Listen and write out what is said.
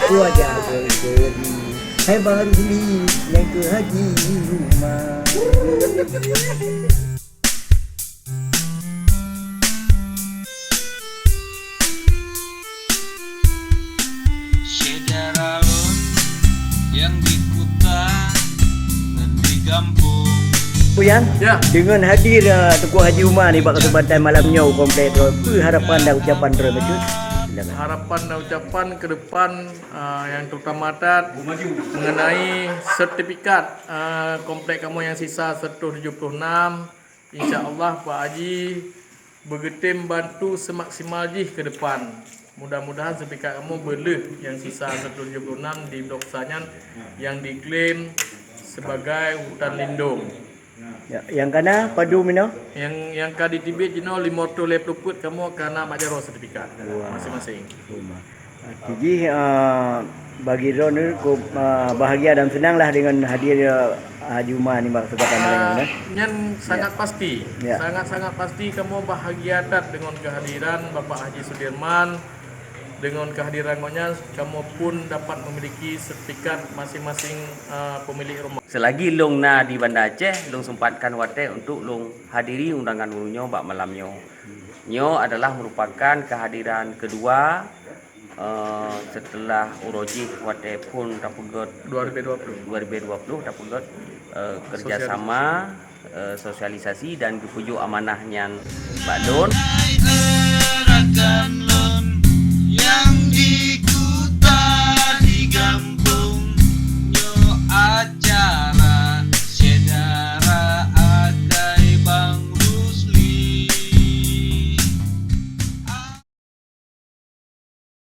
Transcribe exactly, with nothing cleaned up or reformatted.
Wajah berseri, hai baru beli nyang keu Haji Uma. Syedara lôn nyang di kuta ngon di gampông. Yan, ya, dengan hadir, uh, Teungku Haji Uma ni bak kesempatan malam nyoe komplek droe, apa harapan dan ucapan droe bacut? Silakan. Harapan dan ucapan ke depan, uh, yang terutama that mengenai sertifikat, uh, komplek kamoe yang sisa seratus tujuh puluh enam. Insya Allah Pak Haji beugeutém bantu semaksimal jih ke depan. Mudah-mudahan sertifikat kamoe beuleuh yang sisa seratus tujuh puluh enam di Blok Sa nyan yang diklaim sebagai hutan lindung. Ya, yang kana padum inoe? Yang, yang ka diteubiet jinoe lima ratus lhèe ploh peuet kamoe kana mak jaroe sertifikat masing-masing. Jih, ah, bagi droeneuh keuh, ah, bahagia dan seunang lah dengan hadir, ah, Haji Uma ni bak kesempatan malam nyoe, nah. Nyan sangat pasti. Ya. Sangat-sangat pasti kamoe bahagia that dengan kehadiran Bapak Haji Sudirman. Dengan kehadiran gobnyan, kamoe pun dapat memiliki sertifikat masing-masing, ah, pemilik rumah. Selagi lôn na di Banda Aceh, lôn sempatkan watèe untuk lôn hadiri undangan ureueng nyoe bak malam nyoe. Nyoe adalah merupakan kehadiran kedua, eh, setelah uroe jih watèe phon tapeugöt dua ribu dua puluh. Dua ribu dua puluh tapeugöt, eh, kerjasama, eh, sosialisasi dan geupeujok amanah nyan bak lôn.